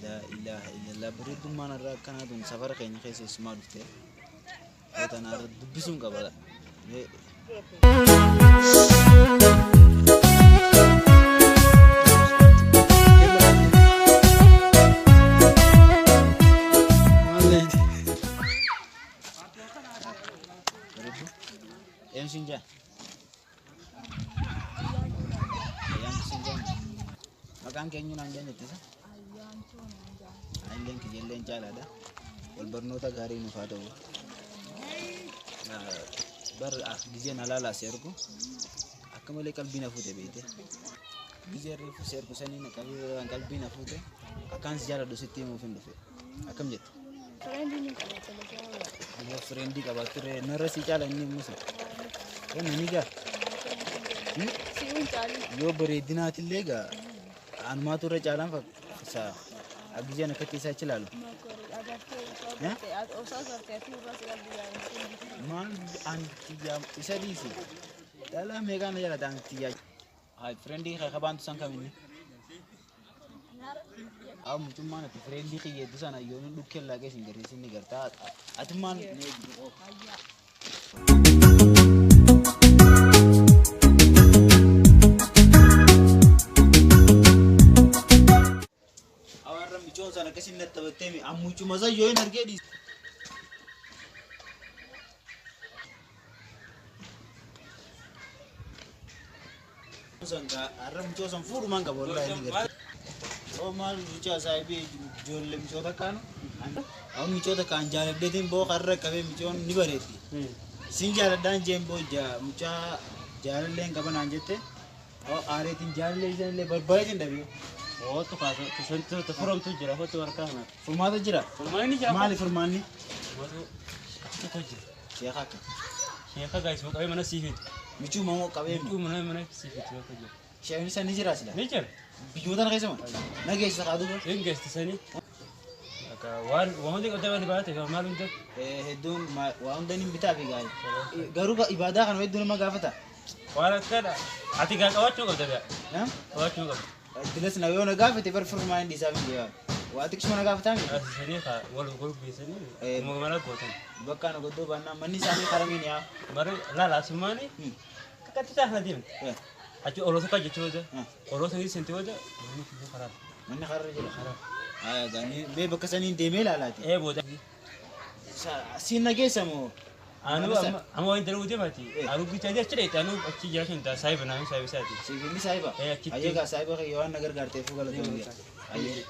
Laa ilaaha illallah bareeddummaan irraa akkanaa tun safara keenya keessa isumaa dhufte. Yoo tana irra dubbisuun qaba. Mee bareeddu. Eenyu siin jaa? Ayyaantu siin jaa? Maqaan keenyu naan jaan jettisa? Illeen kiyyalleen caalaadha. Wal barnoota gaarii nuuf haa ta'u. Bar gizeen halaalaa si argu akka malee qalbii na fuute beekte. Gizeen reefu si argu saniin qalbii na fuute akkaan si jaaladhu sitti himuuf hin dhufe. Akkam jette? Yoo friendii qabaattu narra si caala inni immoo. Kenna ni gaa. Yoo bareedinaatillee gaa anumaatu irra caalaan fakkaata. Gizeen akkatti isaa achi ilaalu. Maal antiyyaa isa dhiisi. Dhalaa meeqaan na jaalata antiyyaa. Haa friendii kee kabaantu san kaminni. Haa mucummaan ati friendii kiyyeettu sana yoo inni dhukkee laaqee sin garsiisin ni gartaa. Atummaan Awarra micoon sana akkasiin natti taphattee mi ammucuma san yoo hin argee dhiisi. San gaa har'a micoo san fuudhumaan qaba wallaahi ni garte. Oo maal mucaa saahibii ijoollee micoota kaanu. Amma micoota kaan jaaladheetiin boo har'a qabee micoon ni bareeddi. Sin jaaladhaan jeen boo mucaa jaalallee hin qabanaan jette. Oo aareetiin jaalallee isanillee barbaadeetiin dhabee. Hootu kaasa santu furamtu jira hootu harkaa kana. Furmaata jira. Furmaanni jira. Maali furmaanni? Hootu tokko jira. Sheeka akka. Sheeka gaayis qabee mana sii fidu. Michuu mamoo qabee. Michuu mana sii fidu tokko jira. Sheekni san ni jira sila. Ni jira. Biyyoota kana keessa moo? Na geessisa kaa duuba. Hin geessisanii. Akka waan hundi qabdee waan baate maal hunda. Hedduun waa hunda ni bitaa fi gaarii. Garuu ibaadaa kana hedduu nama gaafata. Waan akkana ati gaa qabachuu qabda gaa. Qabachuu qabda. Dilas na yoo na gaafate bar furmaa hin dhiisaaf hin deemaa. Waa xiqqisuma na gaafataa miti. Asisanii kaa wal golgeessanii mana gootan. Bakka na goddoo baannaa manni isaanii karamiin yaa. Mari laala asummaani kakatti taa'aa kana deemte. Achi oloota kan jechuu booda oloota ni seente booda manni kiyya karaa. Manni karra jira. Karaa. Haa gaanii bee bakka saniin deemee ilaalaati. Ee booda. Siin na geessa moo? Anu amma waan dalaguu deemaati. Anu gichaa achi dheete anu achi jiraachuu hin ta'a saayiba naannoo saayiba isaati. Siif inni saayiba? Ee achitti. Ayyee gaa saayiba kiyya waan na gargaarteef galatoomii. Ayyee.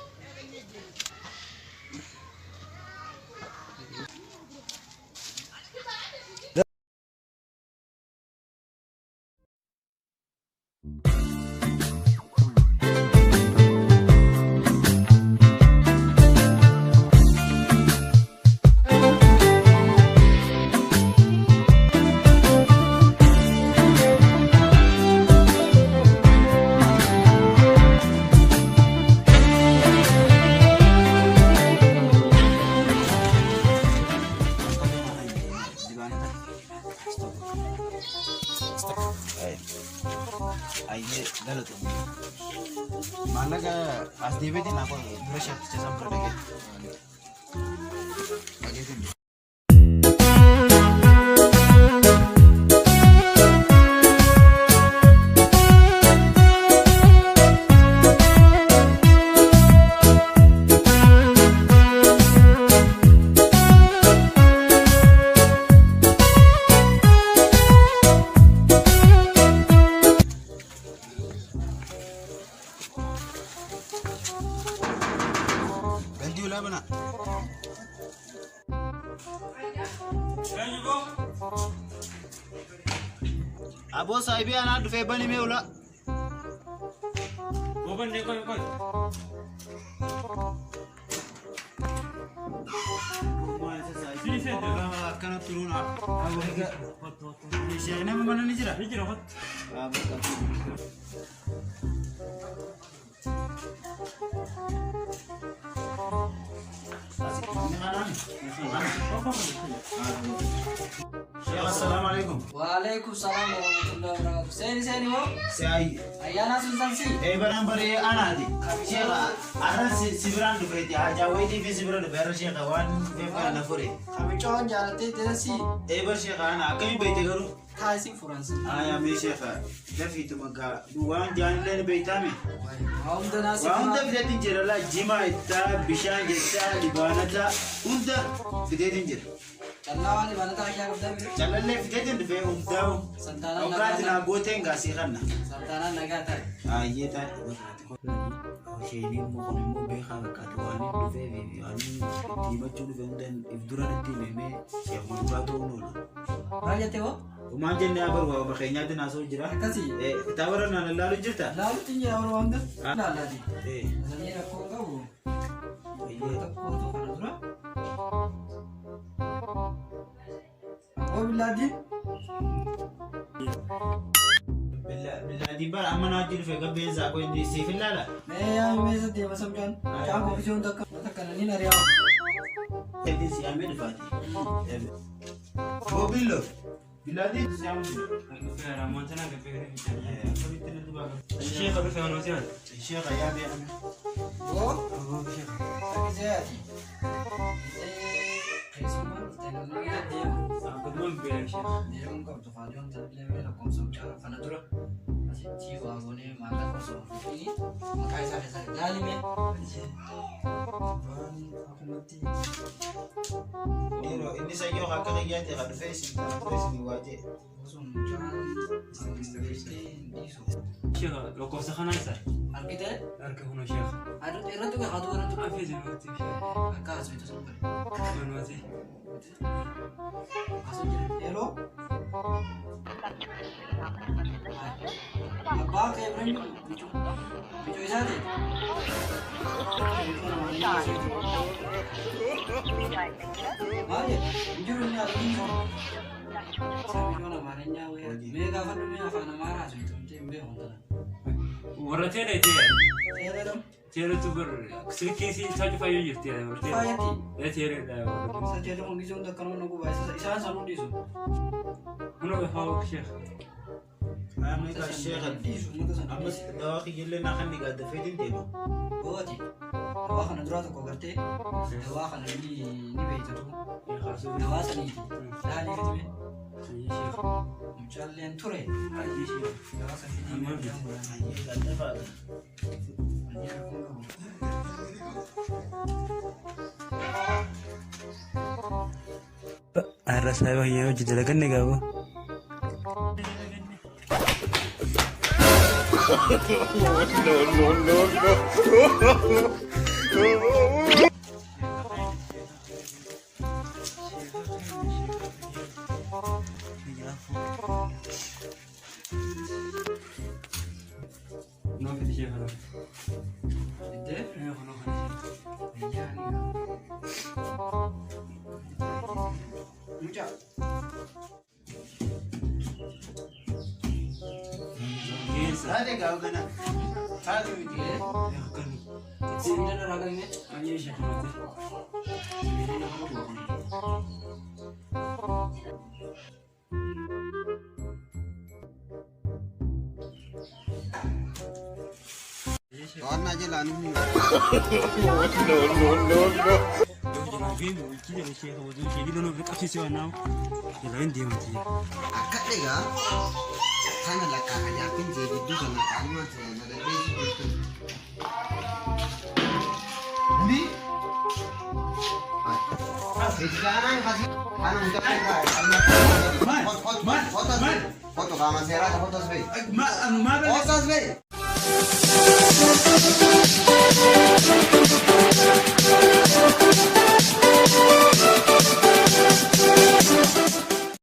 Ayyee galatoomii. Maallaqa as deebiitiin naa qola dura sheekticha san bira dhaqee. Dhageetiin. ulaa banaa. Aboo saahibii anaa dhufee bani mee ulaa. Bobanne qoy qoy. Akkana turuun ishee nama mana ni jira. Ni jira kottu. Assalaamu alaikum. Waalaikum salam warahmatullahi wabarakatuh. Seeni seeni moo Si'aayi. ayyaana sun sansi. Ee banaan baree anaati. Sheekha arra si biraan dhufeeti. Haajaa wayitii fi si bira dhufe arra sheekha waan dhufeef kana na fure. Kamichoon jaalattee teessi Ee bar sheekha ana akkamii beekte garuu? taasii furansi. Aayaa mee sheekha dafiitu magaa waan jaanillee ni beektaame. Waa hunda naasi. Waa hunda fideetiin jira laa jimaa ittaa bishaan jechaa libaanataa hunda fideetiin jira. Callaa waan dhibanata ayyaa qabdaa bire. Calallee fideetiin dhufee hundaa'u. Santaanaan Dhugaatiin nagaa haa gooteen gaasii kanna. Santaanaan nagaa ta'e. Ayyee taa'e. Isheen immoo kun immoo beekaa fakkaate waan inni dhufee fi waan inni itti himachuu dhufe hunda if dura natti himee sheekuma dhugaa ta'uun oola. Maal jettee hoo? Maal jennee haa barbaadu bakka naasoo jira. Akkasii. Kitaaba irra naan ilaalu jirta? Laalutti hin jira warra hunda. Laalaati. Eh, Sanyii rakkoo qabu. Ayyee. Tokkootu kana dura. Aboo billaaddiin. Billaadiin bara amma naa wajjin dhufe gabbeen isaa koo inni siif ilaala. Mee yaa meesa deema samcaan. Mucaan koofisii takka takka naniin ari'aa. Inni si yaamee dhufaati. Boo billoo. Billaadiin si yaamuu jira. Dhufeera montana gabbee. Akkamitti natti baafata? Sheekha dhufee waan hojii. Sheekha yaamee ame. Boo. Aboo sheekha. Akkasii. Keessumaa dhuftee namni deema. Akkasumas beela sheekha. Deemuun qabdu faaliyoon talbilee mee lakkoofsa mucaa kana dura asitti waa goonee maallaqa osoo hin fuudhiin maqaa isaa keessaa laalime. Waan akkumatti Yeroo inni sayyoo akka kiyyaatti kan dhufee isin kan dhufee isin waajee. osoo mucaan isin beektee hin dhiisu. Sheekha lakkoofsa kanaa isa. Argitee Harka kunoo sheekha. irratti dhuge haa irratti dhuge. Afeeti nuti sheekha. Akka haasoftu sun bare. Manuwaati. Haasoo jira. Yeroo abbaa kee bira hin jiru bichuu bichuu isaa ta'e. Maal jedhu hin jiru inni haadha hin jiru. Sabiyoon Amaarinyaa wayyaa mee gaafadhu mee afaan Amaaraa haasoftu hin beeku tana. Warra teelee teelee. Teelee dam Teeleetu bar silkii si isaa cufayyuu jirti warra teelee. faayatti. Ee teeleedha warra. Isa teelee kun gisee hunda akkanuma nu gubaa isaan sanuu dhiisu. Kunoo haa sheekha. Amma egaa sheekha Dhiisu uummata sana ammas dhiisu. dawaa kiyyallee naa kan gaddafeetiin deema. Gooti. Dawaa kana duraa tokko gartee dawaa kana ni ni beektatu. Dawaa saniiti. Laalii fitime. Mucaalleen ture. Dawaa san fitime. Ayyee gaddafaadha. Ayyee rakkoon qabu. Har'a saayiba kiyya hojii dalaganne gaafo. No, no, no, no. Noo fiti sheekha noo. Iddee. Ee kunoo kana sheekha. Ayyaa ni qaba. Mucaa. Keessa. Haati egaa gana. Haati miti. Akkami. Sibiila irraa qabime. Ayyee sheekha nuti. Sibiila nama guba kun. To'annaa jalaa nu No, no, no, no. Akka egaa kana lakkaa jaartiin jee gidduu kana qaama madabee jirtu. Ndi? Ijaanaan kasi kana mucaa Foto qaama seeraa fotos bee. Ma Fotos bee.